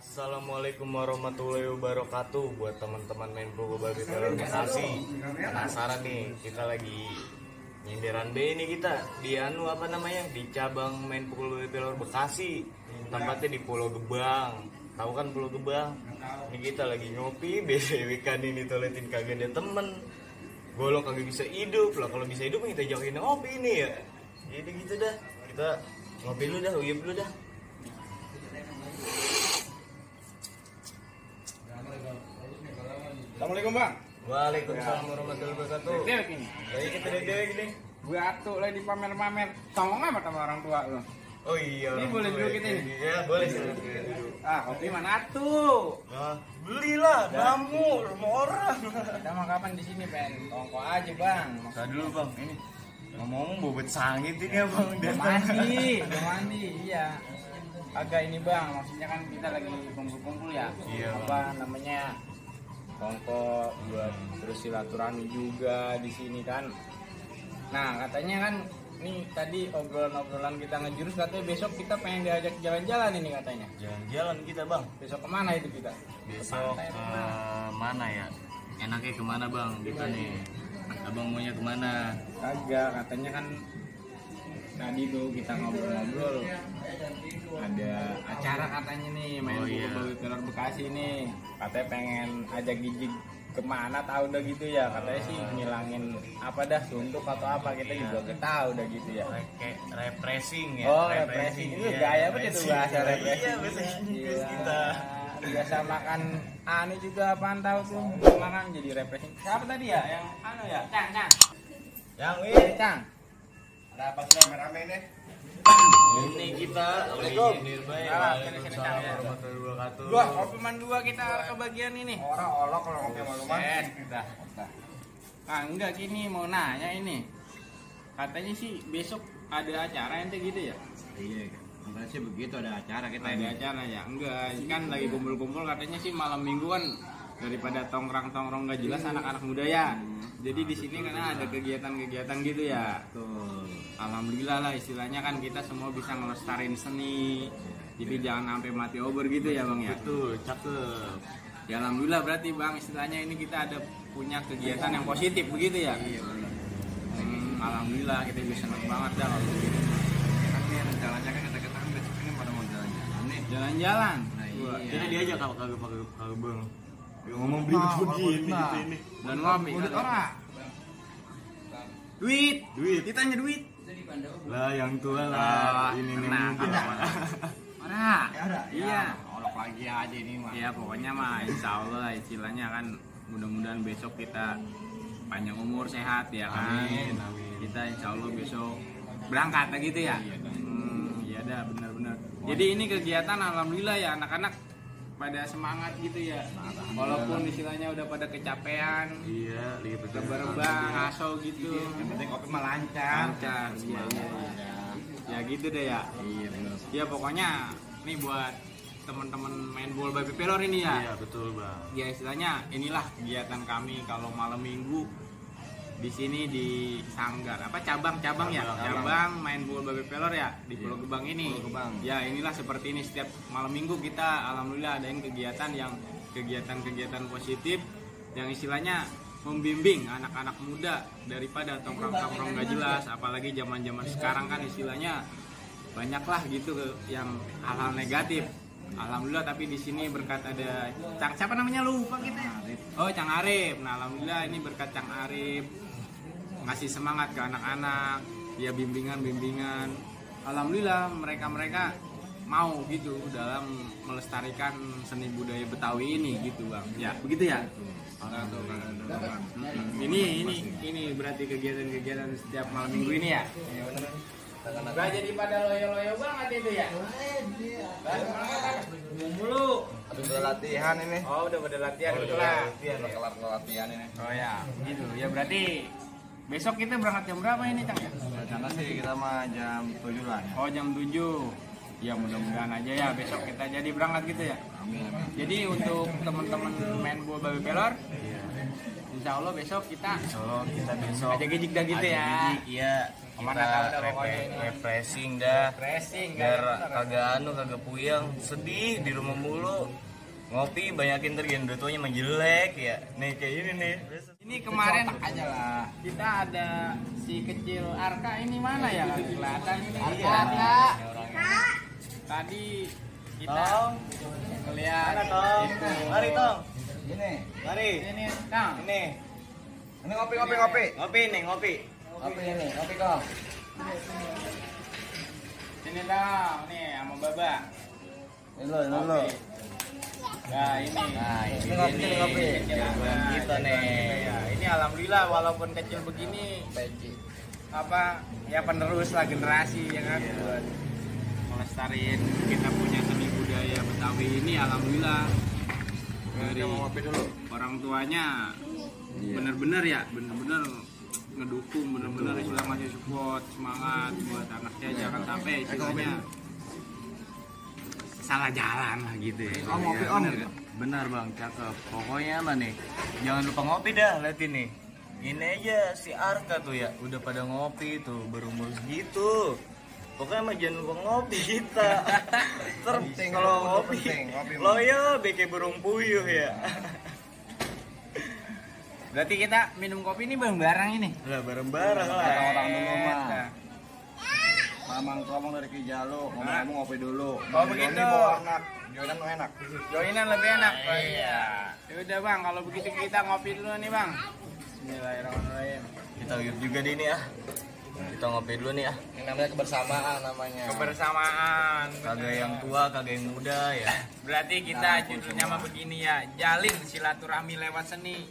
Assalamualaikum warahmatullahi wabarakatuh. Buat teman-teman main Pro Babi Pelor Bekasi, penasaran nih, kita lagi nyindiran B ini, kita di di cabang main Pukul Babi Pelor Bekasi, tempatnya di Pulau Gebang. Tahu kan Pulau Gebang? Ini kita lagi ngopi, BCW kan ini toletin kagak ada temen. Golok kagak bisa hidup lah, kalau bisa hidup kita jauhin ngopi ini ya. Jadi gitu dah, kita ngopi dulu dah, uyup dulu dah. Assalamualaikum bang. Waalaikumsalam warahmatullahi wabarakatuh. Lagi kita dewek gini. Gue atuh lagi di pamer-pamer. Songong apa sama orang tua lo? Oh iya. Ini boleh duduk kita ini? Ya boleh sih. Kopi mana atuh? Nah, belilah, namu rumah orang. Kita mau kapan di sini pen? Tongko aja bang. Masa dulu bang, ini ngomong bobot sangit ini ya bang. Udah mandi, iya. Agak ini bang, maksudnya kan kita lagi kumpul-kumpul ya. Iya. Apa namanya? Tongko buat terus silaturahmi juga di sini kan. Nah katanya kan nih tadi obrolan kita ngejurus, katanya besok kita pengen diajak jalan-jalan ini katanya. Jalan-jalan kita bang. Besok kemana itu kita? Besok mana ya? Enaknya kemana bang? Kita nih. Abang maunya kemana? Kagak, katanya kan tadi tuh kita ngobrol-ngobrol ada acara katanya nih main Babi Pelor Bekasi nih, katanya pengen ajak gijig kemana tahu udah gitu ya, katanya sih ngilangin apa dah suntuk atau apa, kita juga gak tahu udah gitu ya, kayak repressing ya. Repressing itu gaya apa itu bahasa repressing? Iya, bahasa Inggris kita biasa makan anu juga apaan tahu tuh makan jadi repressing. Siapa tadi ya yang anu ya? Cang yang Cang. Ada apa sih rame-rame nih? Ini kita lagi nyindir baik. Waalaikumsalam warahmatullahi wabarakatuh. Dua, kopi man dua kita kebagian ini. Orang olok kalau ngopi maluman. Kita. Ah enggak, gini mau nanya ini. Katanya sih besok ada acara ente gitu ya? Iya, katanya sih begitu, ada acara kita ada ini. acara ya? Enggak, kan lagi kumpul-kumpul, katanya sih malam minggu kan daripada tongkrong gak jelas anak-anak muda ya. Jadi di sini karena ada kegiatan-kegiatan gitu ya. Betul. Alhamdulillah lah, istilahnya kan kita semua bisa ngelestariin seni. Jadi jangan sampai mati over gitu ya bang ya. Betul, cakep. Ya alhamdulillah berarti bang, istilahnya ini kita ada punya kegiatan yang positif begitu ya. Iya benar. Alhamdulillah kita bisa senang banget dah kalau begitu. Kan nih rencananya kan kita besok ini pada mau jalan-jalan nih. Jalan-jalan. Nah, iya. Jadi dia aja kagak bang. Dia ngomong begini gitu ini. Dan ngopi. Duit. Kita hanya duit. Lah yang tua lah. Ini nih mungkin. Ada. Iya. Olok lagi aja ini mah. Ya pokoknya mah insya Allah lah, istilahnya kan mudah-mudahan besok kita panjang umur sehat ya kan. Amin. Kita insya Allah besok berangkat gitu ya. Iya dah benar-benar. Jadi ini kegiatan alhamdulillah ya, anak-anak pada semangat gitu ya. Walaupun istilahnya udah pada kecapean. Iya, lagi Terbang ngaso gitu. Yang penting kopi mah lancar. Iya. Ya gitu deh ya. Iya benar. Ya pokoknya nih buat teman-teman main bola Babi Pelor ini ya. Iya, betul bang. Ya istilahnya inilah kegiatan kami kalau malam minggu di sini di Sanggar cabang ya, cabang main bola Babi Pelor ya di Pulau Gebang ini. Pulau Gebang. Ya inilah seperti ini, setiap malam minggu kita alhamdulillah adain kegiatan positif yang istilahnya membimbing anak-anak muda daripada tongkrong-tongkrong gak jelas, apalagi zaman-zaman sekarang kan istilahnya banyaklah gitu yang hal-hal negatif. Alhamdulillah, tapi di sini berkat ada Cang, siapa namanya lupa kita ya? Oh Cang Arif. Nah alhamdulillah ini berkat Cang Arif ngasih semangat ke anak-anak, ya bimbingan. Alhamdulillah mereka mau gitu dalam melestarikan seni budaya Betawi ini gitu bang. Ya begitu ya. Ini berarti kegiatan setiap malam minggu ini ya. Gak jadi pada loyo-loyo banget itu ya. Mulu. Udah latihan ini. Oh udah pada latihan gitu lah. Udah kelar latihan ini. Oh ya, gitu. Ya berarti besok kita berangkat jam berapa ini Cang ya? Rencana sih kita mah jam 7 lah ya. Oh jam 7. Ya mudah-mudahan aja ya besok kita jadi berangkat gitu ya. Amin. Jadi untuk teman-teman main bola Babi Pelor, Insya Allah besok kita Solo kita besok aja gijik dah gitu ya. gijik, iya. Kemana Kita tahu dah pokoknya ini. refreshing dah. Racing Biar kagak puyeng, sedih di rumah mulu. Ngopi banyakin tergen, udah tuanya mah jelek ya. Nih kayak ini nih. Ini kemarin aja lah. Kita ada si kecil Arka ini mana ya? Nggak kelihatan ini. Arka. Tadi kita Tong. ngeliat Mana Tong? itu. Mari Tong. Ini. Mari. Ini Kang. Ini. Ini ngopi. Ngopi nih, ngopi. Ngopi ini, ngopi kok. Sini dong, nih sama Baba. Ini lo. Nah ini. Nah, Ini ngopi, ini ngopi. Jagoan kita nih. Ya, ini alhamdulillah walaupun kecil begini Peci. apa ya penerus lah generasi yang kan buat melestariin kita punya seni budaya Betawi ini alhamdulillah dari ngopi dulu. orang tuanya bener-bener ya bener-bener ngedukung bener-bener istilah masih support semangat buat anaknya jangan sampai istilahnya salah jalan lah gitu ya. Om, ngopi, Om. Benar bang, cakep. Pokoknya apa nih? Jangan lupa ngopi dah, lihat ini. Ini aja si Arka tuh ya, udah pada ngopi tuh, berumur segitu. Pokoknya mah jangan lupa ngopi kita. Penting, Kalau ngopi, penting, ngopi, Bang. lo ya beke burung puyuh ya. Berarti kita minum kopi ini bareng-bareng ini. Lah bareng-bareng lah. Orang-orang dulu mah. Nah, Ngomong dari Kijalo, ngomong ngopi dulu. Oh, begitu. Ini bawa enak. Jodohan lo enak. joinan lebih enak. Oh, iya. Ya udah bang, kalau begitu kita ngopi dulu nih bang. Bismillahirrahmanirrahim. Kita uyup juga di ini ya. Kita ngopi dulu nih ya. Ini namanya kebersamaan namanya. Kebersamaan. Kagak yang tua, kagak yang muda ya. Berarti kita judulnya mah begini ya, jalin silaturahmi lewat seni.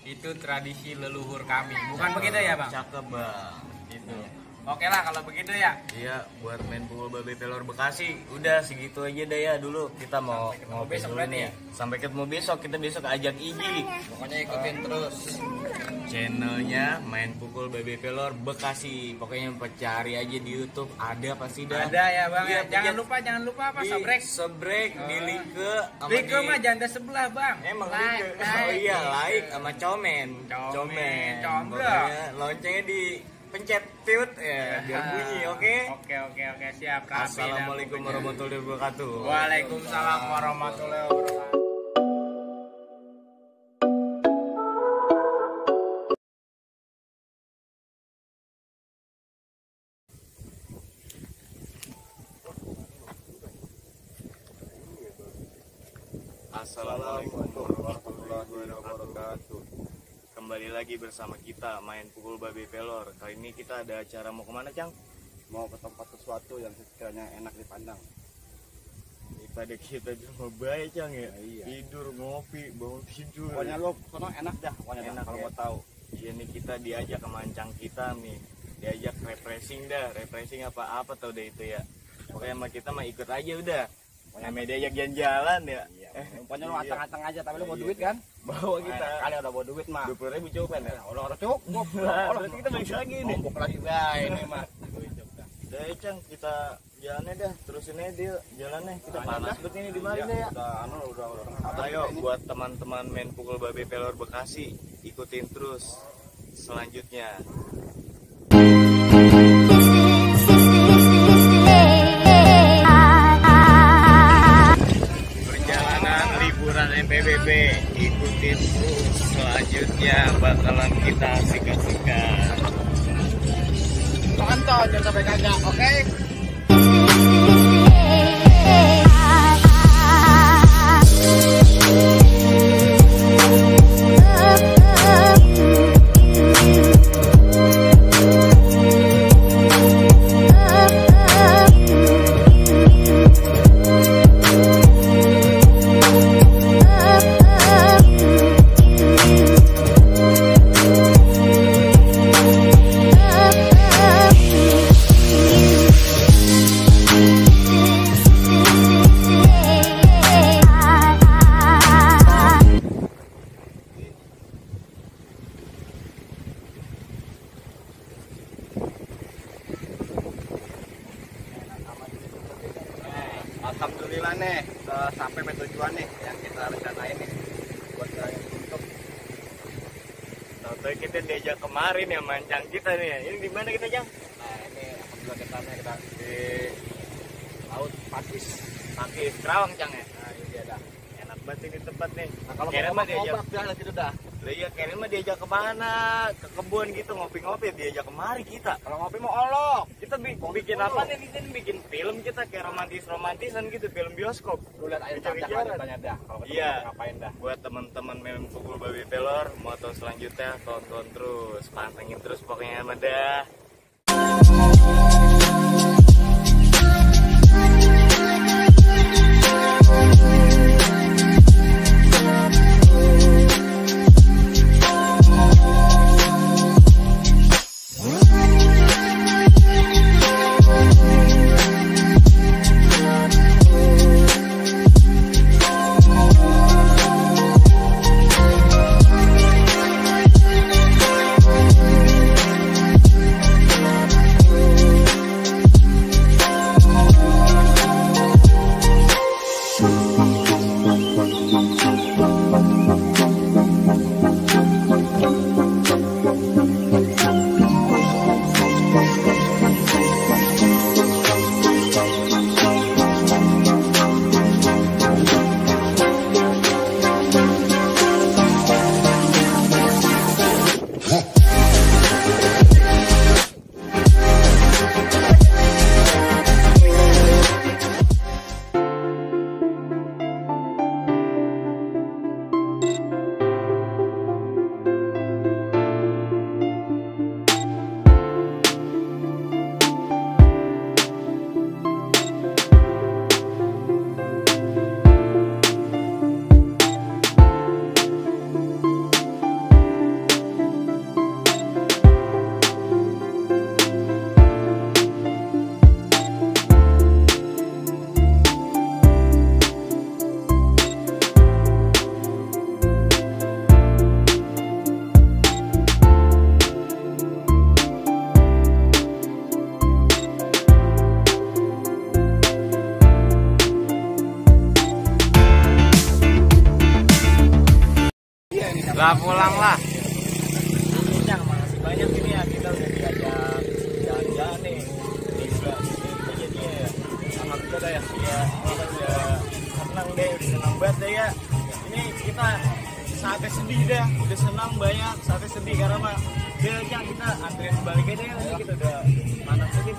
Itu tradisi leluhur kami. Bukan begitu ya bang? Cakep bang. Itu. Oke lah kalau begitu ya. Iya, buat main pukul babe pelor Bekasi. Udah segitu aja deh ya dulu. Kita mau ngopi besok dulu berarti nih. ya? Sampai ketemu besok. Kita besok ajak Iji. Pokoknya ikutin terus. Channelnya main pukul babe pelor Bekasi. Pokoknya cari aja di YouTube. Ada pasti dah. Ada ya bang Iya, ya. Jangan lupa apa Di sobrek. Sebrek di like sama Riko di- mah janda sebelah bang. Emang Like, like. Oh iya, like sama comen. Comen. Pokoknya loncengnya dipencet tiut ya biar bunyi, oke? Oke siap. Rapi dah Assalamualaikum pokoknya. warahmatullahi wabarakatuh. Waalaikumsalam warahmatullahi wabarakatuh. Assalamualaikum warahmatullahi wabarakatuh. Kembali lagi bersama kita main pukul babe pelor. Kali ini kita ada acara mau kemana, Cang? Mau ke tempat sesuatu yang sekiranya enak dipandang. Daripada kita di rumah baik, Cang ya. Iya. Tidur, ngopi, bangun tidur. Pokoknya lo sono enak dah, pokoknya Enak kalau ya. mau tahu. Iya nih kita diajak ke mancang kita nih. Diajak refreshing dah. Refreshing apa-apa tau deh itu ya. Pokoknya sama kita mah ikut aja udah. Namanya diajak jalan-jalan ya. Iya. Pokoknya lo Iya. acang-acang aja, tapi lo mau Iya. duit kan? Bawa kita. Kali udah bawa duit mah. 20.000 cukup ya? Udah cukup. Lah, berarti kita balik lagi nih. Ngomong lagi guys ini mah. Udah ya, Cang, kita jalannya dah. Terusin aja dia jalannya. Kita panas banget ini di mana Iya, deh ya. udah. Ayo buat teman-teman main pukul babe pelor Bekasi, ikutin terus selanjutnya. Perjalanan liburan MPBB, ikutin terus selanjutnya bakalan kita asik-asikan. Pantau jangan sampai kagak, oke? Alhamdulillah nih, sampai ke tujuan nih yang kita rencanain nih buat jalan untuk Tapi kita diajak kemarin ya mancang kita nih ya. Ini di mana kita, Jang? Nah ini alhamdulillah kita Di laut Pakis. Pakis Kerawang, Cang ya. Nah ini dia dah. Enak banget ini tempat nih. Nah kalau Kirain mau mah diajak. ngobrol dah gitu dah. Lah iya, kirain mah diajak kemana? Ke kebun gitu ngopi-ngopi, diajak kemari kita. Kalau ngopi mau olok. Kita bikin apa nih di sini? Bikin film kita kayak romantisan gitu, film bioskop. Lu lihat air Kejar-kejaran. tanya dah. Kalau ketemu Iya. ngapain dah. Buat teman-teman main pukul babi pelor, mau tahu selanjutnya tonton terus, pantengin terus pokoknya sama dah. Lah pulang lah. Cang, makasih banyak ini ya, kita udah diajak jalan-jalan nih. Ini juga jadinya ya sama kita dah ya. Iya, udah senang deh, udah senang banget deh ya. Ini kita sampai sedih dah, udah senang banyak, sampai sedih karena mah dia Jang kita anterin balik aja ya, kita udah panas sedih.